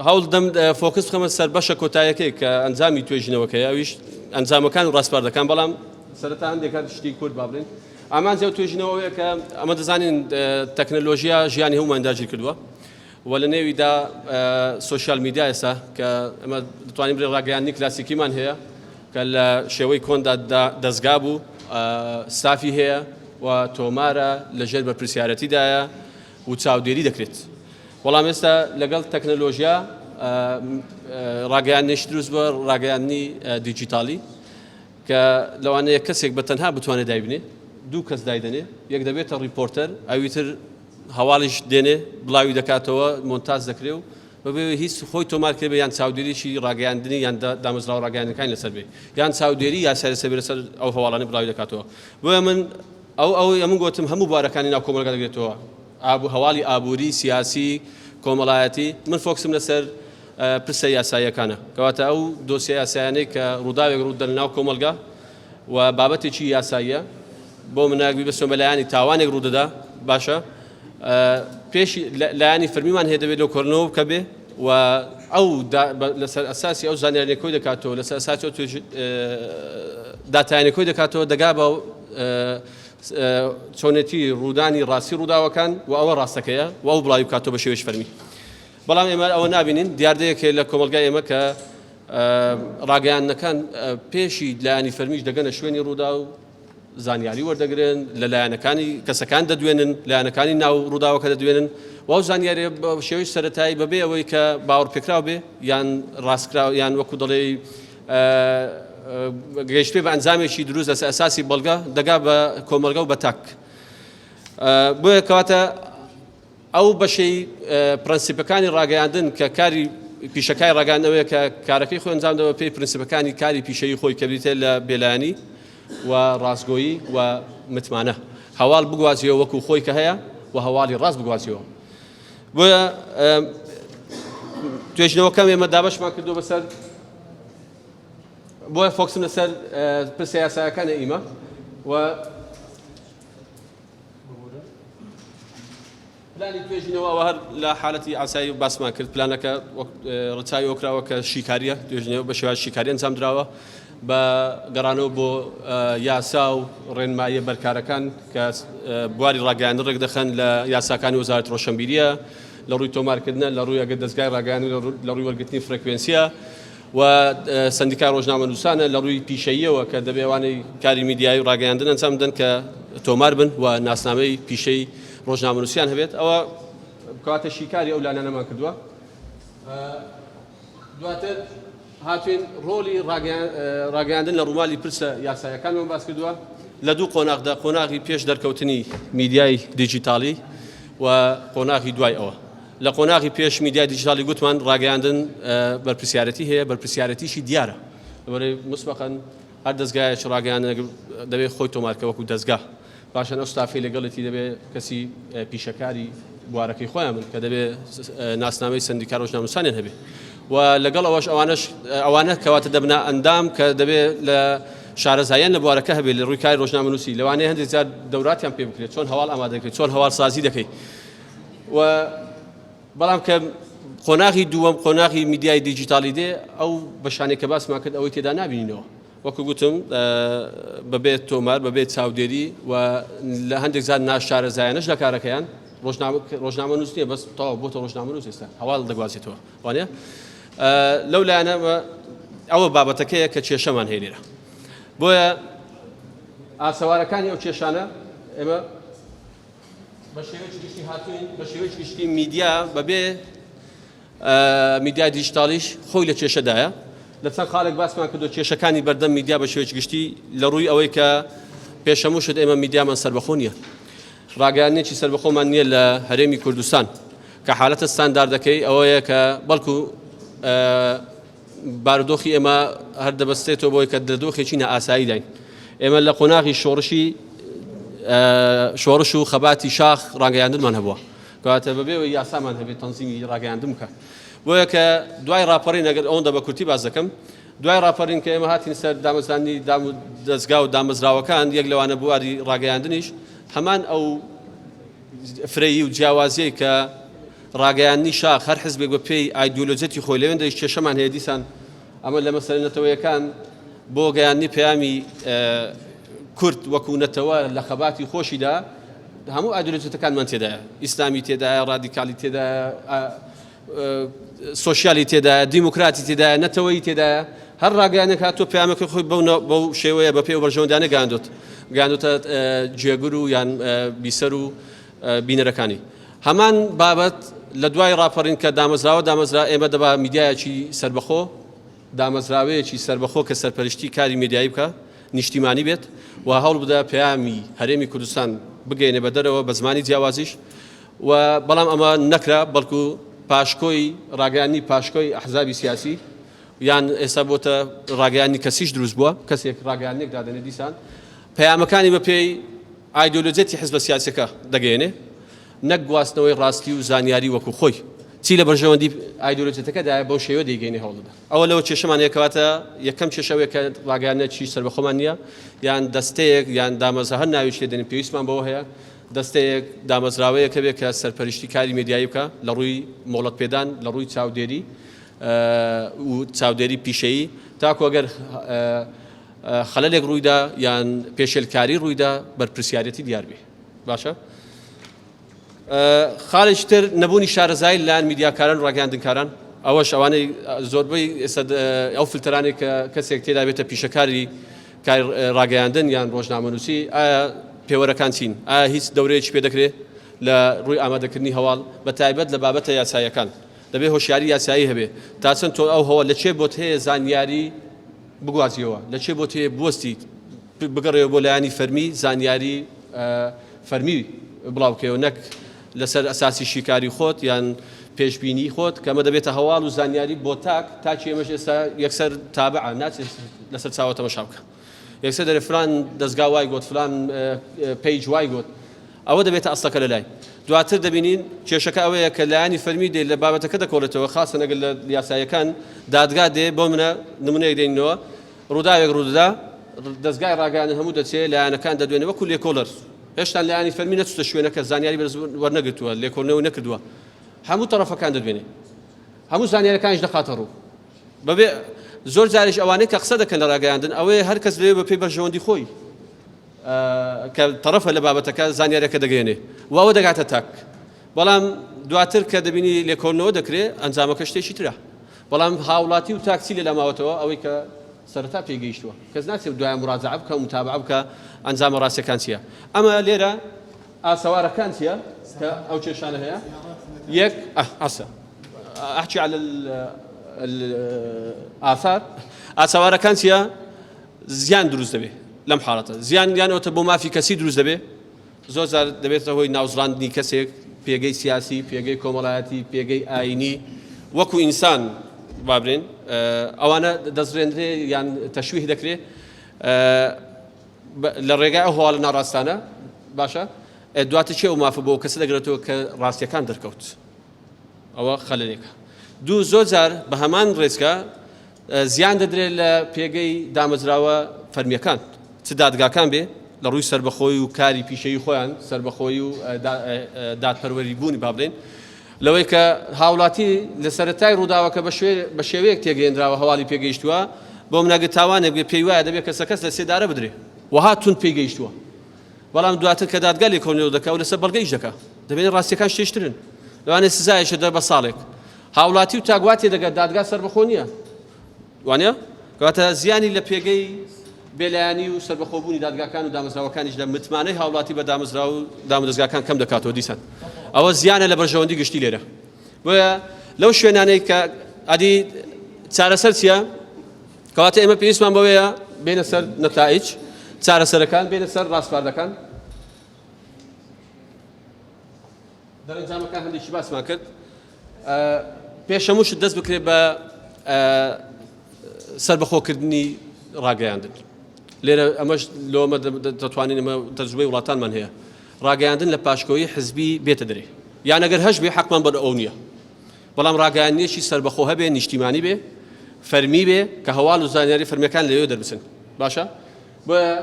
هەوڵ دەم focus بخەمە سەر بەشە کۆتایەکەی کە ئەنجامی توێژینەوەکەیە، ئەویش ئەنجامەکان و ڕاسپاردەکان، بەڵام سەرەتا هەندێک هەر شتی کورت با بڵێین. ئامانجی ئەو توێژینەوە ئەوەیە کە ئەمە دەزانین تەکنەلۆژیا ژیانی هەموومان داگیر کردووە و لە نێویدا social media ئێستا کە ئەمە دەتوانین بڵێین ڕاگەیاندنی کلاسیکیمان هەیە کە لە شێوەی کۆندا دەزگا بوو، ستافی هەیە و تۆمارە لەژێر بەرپرسیارەتیدایە و چاودێری دەکرێت. بەڵام ئێستا لەگەڵ تەکنەلۆژیا ڕاگەیاندنیش دروست بووە، ڕاگەیاندنی دیجیتاڵی کە لەوانەیە کەسێک بە تەنها بتوانێت دایبنێ، دوو کەس دایدەنێ، یەک دەبێتە reporter، ئەوی تر هەواڵیش دێنێ بڵاوی دەکاتەوە، مۆنتاج دەکرێ و بەبێ هیچ خۆی تۆمار کرێ یان چاودێریی ڕاگەیاندنی یان دامەزراوە ڕاگەیاندنەکانی لەسەر بێ یان چاودێری یاسای لەسەر بێ لەسەر ئەو هەواڵانەی بڵاوی دەکاتەوە. بۆیە من ئەو ئەوەی ئەمن گۆتم هەموو بوارەکانی ناو کۆمەڵگا دەگرێتەوە، ئاب و هەواڵی ئابووری، سیاسی، کۆمەڵایەتی، من focus م لەسەر پرسە یاساییەکانە، کەواتە ئەو دۆسیە یاسایانەی کە ڕووداوێک ڕوو دەدەن لەناو کۆمەڵگا و بابەتێکی یاساییە، بۆ مناک بیبەستمە بە لایەنی تاوانێک ڕوو دەدا، باشە پێشی لایەنی فەرمیمان هەیە دەبێت لێکۆڵینەوە بکە بێ و ئەو لەسەر ئەساسی ئەو زانیاریە کۆی دەکاتەوە، لەسەر ئەساسی ئەو داتایانە کۆی دەکاتەوە، دەگا بە چۆنێتی ڕوودانی ڕاستی ڕووداوەکان و ئەوە ڕاستەکەیە و ئەو بڵاوی بکاتەوە بە شێوەیەکی فەرمی. بەڵام ئێمە ئەوە نابینین، دیاردەیەک هەیە لە کۆمەڵگای ئێمە کە ڕاگەیاندنەکان پێشی لایەنی فەرمیش دەگەنە شوێنی ڕووداو، زانیاری وەردەگرن لە لایەنەکانی کەسەکان دەدوێنن، لایەنەکانی ناو ڕووداوەکە دەدوێنن و ئەو زانیاریە بە شێوەی سەرەتایی بەبێ ئەوەی کە باوەڕپێکراو بێ یان ڕاستکراو یان وەکو دەڵێی گەیشتبێ بە ئەنجامێکی دروست لەسەر ئەساسی بەڵگە دەگا بە کۆمەڵگە و بە تاک. بۆیە کەواتە ئەو بەشەی پرەنسیپەکانی ڕاگەیاندن کە کاری پیشەکای ڕاگەیاندن ئەوەیە کە کارەکەی خۆی ئەنجام دەوە پێی پرنسیپەکانی کاری پیشەیی خۆی کە بریتیە لە بێلایەنی و ڕاستگۆیی و متمانە هەواڵ بگوازیەوە وەکو خۆی کە هەیە و هەواڵی ڕاست بگوازیەوە. بۆیە توێژینەوەکەم ئێمە دابەشمان کردو بەسەر بۆیە focus م لەسەر پرسە یاسایەکانە ئیمە و پلانی توێژینەوە ئەوە هەر لە حالەتی ئاسایی باسمان کرد پلانەکە ڕچاوی ئەوکراوە کە شیکاریە توێژینەوە بە شێواز شیکاری ئەنجام دراوە بە گەڕانەوە بۆ یاسا و ڕێنماییە بەرکارەکان کە بواری ڕاگەیاندن ڕێکدەخەن لە یاساکانی وەزارەت ڕۆشنبیریە لە ڕووی تۆمارکردنە لە ڕووی ئەگەر دەزگای ڕاگەیاندن لە ڕووی وەرگرتنی فرێکوێنسیە و سەندیکای ڕۆژنامەنووسانە لە ڕووی پیشەییەوە کە دەبێ ئەوانەی کاری میدیایی و ڕاگەیاندن ئەنجام بدەن کە تۆمار بن و ناسنامەی پیشەی ڕۆژنامەنووسیان هەبێت ئەوە کەواتە شیکاری ئەو لایەنانەمان کردووە. دواتر هاتوین ڕۆڵی ڕاگەیاندن لە ڕوومالی پرسە یاساییەکانمان باس کردووە لە دوو قۆناغدا، قۆناغی پێش دەرکەوتنی میدیای دیجیتاڵی و قۆناغی دوای ئەوە. لە قۆناغی پێش میدیای دیجیتاڵی گوتمان ڕاگەیاندن بەرپرسیارەتی هەیە، بەرپرسیارەتیشی دیارە. لەبەرئەوەی مسبقا هەر دەزگایەکی ڕاگەیاندن دەبێت خۆی تۆمار کە وەکو دەزگا. پاشان ئەو ستافەی لەگەڵێتی دەبێ کەسی پیشەکاری بوارەکەی خۆیان بن کە دەبێ ناسنامەی سەندیکا ڕۆژنامەنووسانیان هەبێ و لەگەڵ ئەوەش ئەوانەش ئەوانە کەواتە دەبنە ئەندام کە دەبێ لە شارەزاییان لە بوارەکە هەبێ لە ڕووی کاری ڕۆژنامەنووسی لەوانەیە هەندێک جار دەوراتیان پێ بکرێت چۆن هەواڵ ئامادە دەکەیت چۆن هەواڵ سازی دەکەیت و بەڵام کە قۆناغی دووەم قۆناغی میدیای دیجیتالی دێ ئەو بەشانێک کە باسمان کرد ئەوەی تێدا نابینینەوە وەکو گوتم بەبێ تۆمار، بەبێ چاودێری و لە هەندێک جار ناشارەزایانەش لە کارەکەیان، ڕۆژنامەنووس نییە بەس تەواو بۆتە ڕۆژنامەنووس ئێستا هەواڵ دەگوازێتەوە وانە لەو لایەنە ئەوە بابەتەکەیە کە کێشەمان هەیە لێرە بۆیە ئاسەوارەکانی ئەو کێشانە ئێمە بە شێوەیەکی گشتی هاتوین بە شێوەیەکی گشتی میدیا بەبێ میدیای دیجیتاڵیش خۆی لە کێشەدایە. لە چەند خاڵێک باسمان کردووە کێشەکانی بەردەم میدیا بە شێوەیەکی گشتی لە ڕووی ئەوەی کە پێش هەموو شت ئێمە میدیامان سەربەخۆ نییە. ڕاگەیاندنێکی سەربەخۆمان نییە لە هەرێمی کوردستان کە حالەتە ستانداردەکەی ئەوەیە کە بەڵکو بارودۆخی ئێمە هەر دەبەستێتەوە بۆی کە لە دۆخێکی نائاساییداین. ئێمە لە قۆناغی شۆڕشی شۆڕش و خەباتی شاخ ڕاگەیاندنمان هەبووە. کەواتە بەبێ ئەوەی یاسامان هەبێت تەنزیمی ڕاگەیاندن بکات. بۆیە کە دوای ڕاپەڕین ئەگەر ئەوەندە بە کورتی باس دەکەم دوای ڕاپەڕین کە ئێمە هاتین سەر دامەزراندنی دام و دەزگا و دامەزراوەکان یەک لەوانە بواری ڕاگەیاندنیش هەمان ئەو فرەیی و جیاوازیەی کە ڕاگەیاندنی شاخ، هەر حزبێک بە پێی ئایدیۆلۆجیەتی خۆی، لەوێندەریش کێشەمان هەیە دیسان ئەمە لە مەسەلە نەتەوەیەکان بۆ گەیاندنی پەیامی کورد وەکو نەتەوە لە خەباتی خۆشیدا هەموو ئایدیۆلۆجیەتەکانمان تێدایە، ئیسلامی تێدایە، ڕادیکالی تێدایە، سۆشیالی تێدایە، دیموکراتی تێدایە، نەتەوەیی تێدایە، هەر ڕاگەیاندنێک هاتووە پەیامەکەی خۆی بەو بەو شێوەیە بەپێی ئەو بەرژەوەندیانە گەیاندوت گەیاندوتە جێگر و یان بیسەر و بینەرەکانی. هەمان بابەت لە دوای ڕاپەڕین کە دامەزراوە دامەزرا ئێمە دەبا میدیایەکی سەربەخۆ دامەزراوەیەکی سەربەخۆ کە سەرپەرشتی کاری میدیایی بکا نیشتیمانی بێت و هەوڵ بدا پەیامی هەرێمی کوردستان بگەیەنێ بە دەرەوە بە زمانی جیاوازیش و بەڵام ئەمە نەکرا بەڵکو پاشکۆی ڕاگەیاندنی پاشکۆی ئەحزابی سیاسی یان ئێستا بۆتە ڕاگەیاندنی کەسیش دروست بووە کەسێک ڕاگەیاندنێک دادەنێ دیسان پەیامەکانی بەپێی ئایدۆلۆجیەتی حزبە سیاسیەکە دەگەیەنێ نەک گواستنەوەی ڕاستی و زانیاری وەکو خۆی چی لە بەرژەوەندی ئایدۆلۆجیەتەکەدایە بەو شێوە دەیگەینێ هەوڵدەدا ئەوە لەوە کێشەمان هەیە کەواتە یەکەم کێشە ئەوەیە کە ڕاگەیاندنێکی سەربەخۆمان نییە یان دەستەیەک یان دامەزرا هەر ناویش لێ دەنێن پێویستمان بەوە هەیە دەستەیەک دامەزراوەیەک هەبێ کە سەرپەرشتی کاری مێدیایی بکا لە ڕووی مۆڵەت پێدان لە ڕووی چاودێری و چاودێری پیشەیی تاکو ئەگەر خەلەلێک ڕوویدا یان پێشێلکاری ڕوویدا بەرپرسیارەتی دیار بێ باشە خاڵێکی تر نەبوونی شارەزایی لەلایەن میدیاکاران و ڕاگەیاندنکاران ئەوەش ئەوانەی زۆربەی ئێستا ئەو فلتەرانەی کە کەسێک تێدا بێتە پیشەکاری کاری ڕاگەیاندن یان ڕۆژنامەنووسی ئایا پێوەرەکان چین ئایا هیچ دەورەیەکی پێ دەکرێت لە ڕووی ئامادەکردنی هەواڵ بە تایبەت لە بابەتە یاساییەکان دەبێت هۆشیاری یاسایی هەبێ تا چەند تۆ ئەو هەوە لە چێ بۆت هەیە زانیاری بگوازیەوە لە چێ بۆت هەیە بوەستیت بگەڕێەوە بۆ لایەنی فەرمی زانیاری فەرمی بڵاو بکەیەوە نەک لەسەر ئەساسی شیکاری خۆت یان پێشبینی خۆت کە ئەمە دەبێتە هەواڵ و زانیاری بۆ تاک تاکی ئێمەش ئێستا یەکسەر تابعە ناچێت لەسەر چاوە تەمەشا بکە یەکسەر دەرێ فلان دەزگا وای گۆت فلان page وای گۆت ئەوە دەبێتە ئەسڵەکە لەلای دواتر دەبینین کێشەکە ئەوەیە کە لایەنی فەرمی دێ لە بابەتەکە دەکۆڵێتەوە خاصە ئەگەر لە یاسایەکان دادگا دێ بۆ منە نمونەیەک دێنینەوە ڕووداوێک ڕوودەدا، دەزگای ڕاگەیاندن هەموو دەچێ، لایەنەکان دەدوێنێ وەکو لێکۆڵەر، هێشتان لایەنی فەرمی نەچووتە شوێنەکە، زانیاری بەدەست وەرنەگرتووە، لێکۆڵینەوەی نەکردووە، هەموو تەڕەفەکان دەدوێنێ، هەموو زانیاریەکانیش دەخاتە ڕوو، بەبێ زۆر جاریش ئەوانەی کە قسە دەکەن لە ڕاگەیاندن ئەوەیە هەر کەس لەوێ بەپێی بەرژەوەندی خۆی کە تەڕەفە لە بابەتەکە زانیاریەکە دەگەیەنێ و ئەوە دەگاتە تاک، بەڵام دواتر کە دەبینی لێکۆڵینەوە دەکرێ ئەنجامەکە شتێکی ترە. بەڵام هاوڵاتی و تاک چی لەلا ماوەتەوە ئەوەی کە سەرەتا پێی گەیشتووە کەس ناچێت دوایە موراجەعە بکا و متابعە بکا ئەنجامە ڕاستیەکان چیە ئەمە لێرە ئاسەوارەکان چیە کە ئەو کێشانە هەیە یەک ئەسە احكي على الآثار ئاسەوارەکان چیە زیان دروست دەبێ لەم حاڵەتە زیان یانەوەتە بۆ مافی کەسی دروست دەبێ زۆر جار دەبێتە هۆی ناوزڕاندنی کەسێک، پێگەی سیاسی، پێگەی کۆمەڵایەتی، پێگەی ئایینی، وەکو ئینسان با بڵێین ئەوانە دەزرێندرێ یان تەشویه دەکرێ لە ڕێگای ئەو هەواڵە ناڕاستانە باشە دواتر کێ ئەو مافە بۆ کەسە دەگرێتەوە کە ڕاستیەکان دەرکەوت ئەوە خەلەلێکە دوو زۆر جار بە هەمان ڕێچکە زیان دەدرێت لە پێگەی دامەزراوە فەرمییەکان، چ دادگاکان بێ لە ڕووی سەربەخۆی و کاری پیشەیی خۆیان، سەربەخۆیی و دادپەروەری بوونی با بڵێین، لەوەی کە هاوڵاتی لە سەرەتای ڕووداوەکە بە شێوەیەک تێگەیەنراوە هەواڵی پێگەیشتووە، بۆ منە گەر تاوانێک بێ پێی وایە دەبێ کەسەکەس لە سێدارە بدرێ، وەها توند پێی گەیشتووە، بەڵام دواتر کە دادگا لێکۆڵینەوە دەکا و لەسەر بەڵگە ئیش دەکا دەبینێ ڕاستییەکان شتێکی ترن، لەوانەیە سزایەکی دە بە ساڵێک. هاوڵاتی و تاک وا تێدەگات دادگا سەربەخۆ نییە وانە؟ کەواتە زیانی لە پێگەی بێلایەنی و سەربەخۆبوونی دادگاکان و دامەزراوەکانیش لە متمانەی هاوڵاتی بە دامەزراو و دامودەزگاکان کەم دەکاتەوە دیسان ئەوە زیانە لە بەرژەوەندی گشتی لێرە بۆیە لەو شوێنانەی کە ئەدی چارەسەر چییە؟ کەواتە ئێمە پێویستمان بەوەیە بێنە سەر نەتائیج چارەسەرەکان بێنە سەر ڕاسپاردەکان دەرەنجامەکان هەندێکی باسمان کرد پێش هەموو شت دەست بکرێت بە سەربەخۆکردنی ڕاگەیاندن لێرە ئەمەش لۆمە دەتوانین ئەمە تەجروبەی وڵاتانمان هەیە ڕاگەیاندن لە پاشکۆی حزبی بێتە دەرێ یان ئەگەر هەش بێ حەقمان بەر ئەو نییە بەڵام ڕاگەیاندنێکی سەربەخۆ هەبێ نیشتیمانی بێ فەرمی بێ کە هەواڵ و زانیاری فەرمیەکان لەوێ دەربچن باشە بۆیە.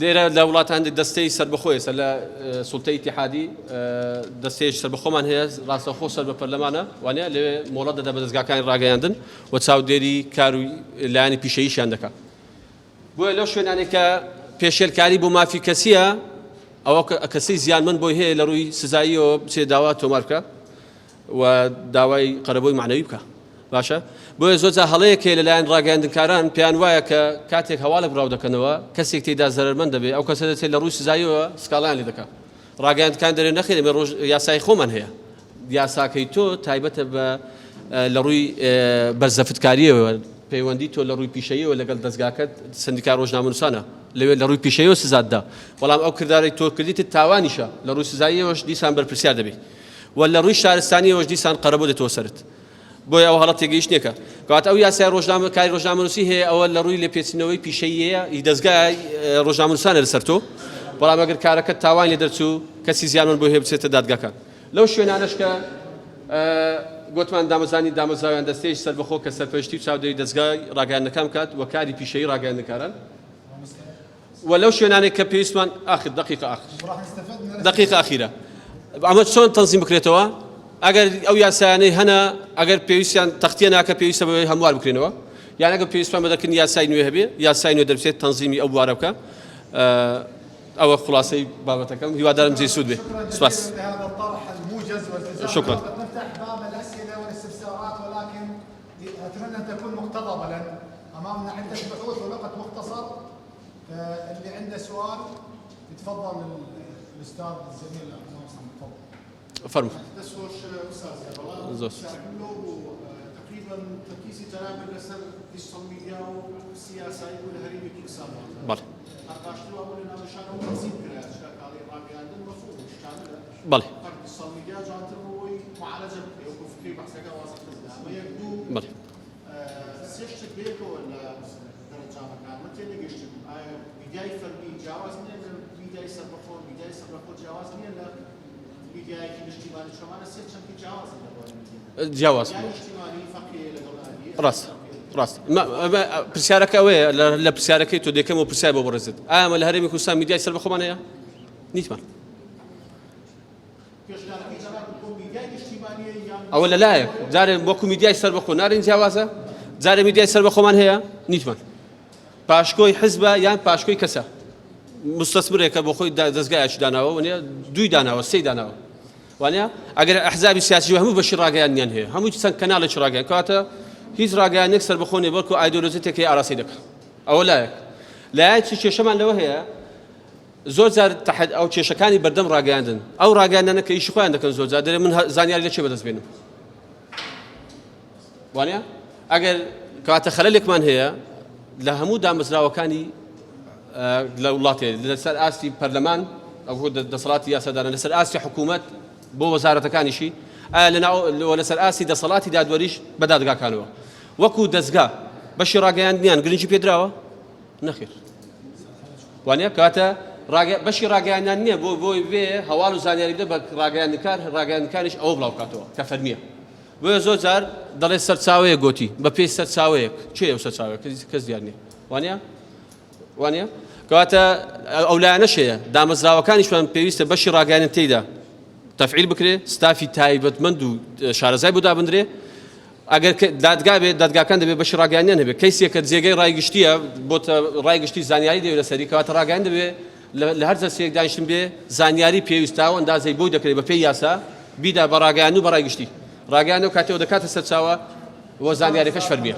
لێرە لە وڵاتان دەستەی سەربەخۆیە سەر لە سوڵتەی ئیتیحادی دەستەیەکی سەربەخۆمان هەیە ڕاستەوخۆ سەر بە پەرلەمانە وانە لەوێ مۆڵەت دەدا بە دەزگاکانی ڕاگەیاندن و چاودێری کار و لایەنی پیشەییشیان دەکات. بۆیە لەو شوێنانەی کە پێشێلکاری بۆ مافی کەسییە ئەوە کەسی زیانمەند بۆی هەیە لە ڕووی سزاییەوە بچێت داوا تۆمار بکە و داوای قەرەبووی مەعنەوی بکە باشە بۆیە زۆر جار هەڵەیەک هەیە لەلایەن ڕاگەیاندنکاران پێیان وایە کە کاتێک هەواڵێک بڵاو دەکەنەوە کەسێک تێیدا زەرەرمەند دەبێت ئەو کەسە دەچێت لە ڕووی سزاییەوە سکاڵایان لێ دەکات ڕاگەیاندکان دەرێ نەخێر ئێمە ڕۆژ یاسای خۆمان هەیە یاساکەی تۆ تایبەتە بە لە ڕووی بەرزەفتکاریەوە پەیوەندی تۆ لە ڕووی پیشەیەوە لەگەڵ دەستگاکەت سندیکا ڕۆژنامەنووسانە لەوێ لە ڕووی پیشەیەوە سزات دا بەڵام ئەو کردارەی تۆ کردیت تاوانیشە لە ڕووی سزاییەوەش دیسان بەرپرسیار دەبیت و لە ڕووی شارستانیەوەش دیسان قەرەبوو دێتەوە سەرت. بۆیە ئەوە هەڵە تێگەیشتنێکە. کەواتە ئەو یاسای ڕۆژنامە کاری ڕۆژنامەنووسی هەیە ئەوە لە ڕووی لێپێچینەوەی پیشەییەیە ی دەزگای ڕۆژنامەنووسانە لەسەر تۆ، بەڵام ئەگەر کارەکەت تاوانی لێ دەرچوو کەسی زیانمەند بۆی هەیە بچێتە دادگاکان. لەو شوێنانەش کە گۆتمان دامەزرانی دامەزراویان دەستەیەکی سەربەخۆ کە سەرپەرشتی و چاودێری دەزگای ڕاگەیاندنەکان بکات و کاری پیشەیی ڕاگەیاندنکاران و لەو شوێنانەی کە پێویستمان ئاخر دقیقە ئاخر دقیقە ئەخیرە ئەمە چۆن تەنزیم بکرێتەوە ئەگەر ئەو یاسایانەی هەنە ئەگەر پێویستیان تەختیە ناکە پێویستە بەوەی هەموار بکرێنەوە یان ئەگەر پێویستمان بە دەرکردنی یاسای نوێ هەبێ یاسای نوێ دەربچێت تەنزیمی ئەو بوارە بکە ئەوە خلاصەی بابەتەکەم هیوادارم جێ سوود بێ سپاس شكرا نفتح باب الأسئلة والاستفسارات ولكن أتمنى أن تكون مقتضبة لأن أمامنا عدة بحوث والوقت مختصر فاللي عنده سؤال يتفضل الأستاذ الزميل تفضل. فەرموو. دەست خۆش ئوستاز بەڵام زۆر. پرسیارەکەم لەوە بوو تەقریبەن تەرکیزی جەنابت لەسەر دیجیتاڵ میدیا و سیاسایی بوو لە هەرێمی کوردستان بەڵێ. هەر باشتر وابوو لە ناونیشانەوە تەنزیم کرایە چونکە کاڵی ڕاگەیاندن مەفهوم و شتانە بەڵێ. هەر دیجیتاڵ میدیا جوانتر بوو بۆی معالەجە بکرێ وەکو فکرەی بەحسەکە وازحتر بوو ئەمە یەک دوو بەڵێ. سێ شتت بەیەکەوە لە دەرەنجامەکان من تێنەگەیشتم ئایا میدیای فەرمی جیاواز نییە لە میدیای سەربەخۆ میدیای سەربەخۆ جیاواز نییە لە میدیایەکی نیشتیمانی چۆمانە سێ چەمکی جیاوازن لە بواری میدیا جیاواز میدیای نیشتیمانی فەرقی لەگەڵ ئەهلی ڕاست ڕاست پرسیارەکە ئەوەیە لە پرسیارەکەی تۆ دێکەمەوە پرسیار بۆ بەڕێزت ئایا ئەمە لە هەرێمی کوردستان میدیای سەربەخۆمان هەیە نیتمان ئەوە لەلایەک جارێ وەکو میدیای سەربەخۆ نارین جیاوازە جارێ میدیای سەربەخۆمان هەیە نیتمان پاشکۆی حزبە یان پاشکۆی کەسە مستەسمرێکە بۆ خۆی دەستگایەکی داناوە وانە دووی داناوە سێی داناوە وانە ئەگەر ئەحزابی سیاسی هەموو بەشی ڕاگەیاندنیان هەیە هەموو چەند کەناڵێکی ڕاگەیان کەواتە هیچ ڕاگەیانێک سەربەخۆ نیە بەڵکو ئایدۆلۆژیەتێکی ئاراسی دەکە ئەوە لایەک لایەکی کێشەمان لەوە هەیە زۆر جار تەحەد ئەو کێشەکانی بەردەم ڕاگەیاندن ئەو ڕاگەیاندنانە کە ئیشی خۆیان دەکەن زۆر جار دەرێ من زانیاری لە کێ بەدەست بێنم وانە ئەگەر کەواتە خەلەلێکمان هەیە لە هەموو دامەزراوەکانی لە وڵاتێ لەسەر ئاستی پەرلەمان ئەو دەسەڵاتی یاسادانە لەسەر ئاستی حکوومەت بۆ وەزارەتەکانیشی ئایا لە لەسەر ئاستی دەسەڵاتی دادوەریش بە دادگاکانەوە وەکو دەستگا بەشی ڕاگەیاندنیان گرنگی پێدراوە نەخێر وانە کاتە بەشی ڕاگەیاندان نییە بۆ بۆی بێ هەواڵ و زانیاری بدە بە ڕاگەیاندنکار ڕاگەیاندنکاریش ئەوە بڵاو بکاتەوە کە فەرمیە بۆیە زۆر جار دەڵێ سەرچاوەیەک گۆتی بە پێی سەرچاوەیەک کێ ئەو سەرچاوەیە کەس دیار نییە وانە وانە کەواتە ئەو لایەنەش هەیە دامەزراوەکانیشمان پێویستە بەشی ڕاگەیاندن تێیدا تەفعیل بکرێ ستافی تایبەتمەند و شارەزای بۆ دابندرێ ئەگەر دادگا بێت دادگاکان دەبێت بەشی ڕاگەیاندنیان هەبێت کەیسێکە جێگەی ڕای گشتیە بۆتە ڕای گشتی زانیاری دەوێت لەسەری کەواتە ڕاگەیاندن دەبێت لە هەر جەلسەیەک دانیشتن بێ زانیاری پێویست تا ئەو ئەندازەی بۆی دەکرێت بەپێی یاسا بیدا بە ڕاگەیاندن و بە ڕای گشتی ڕاگەیاندن ئەو کاتەوە دەکاتە سەرچاوە و زانیاریەکەش فەرمیە.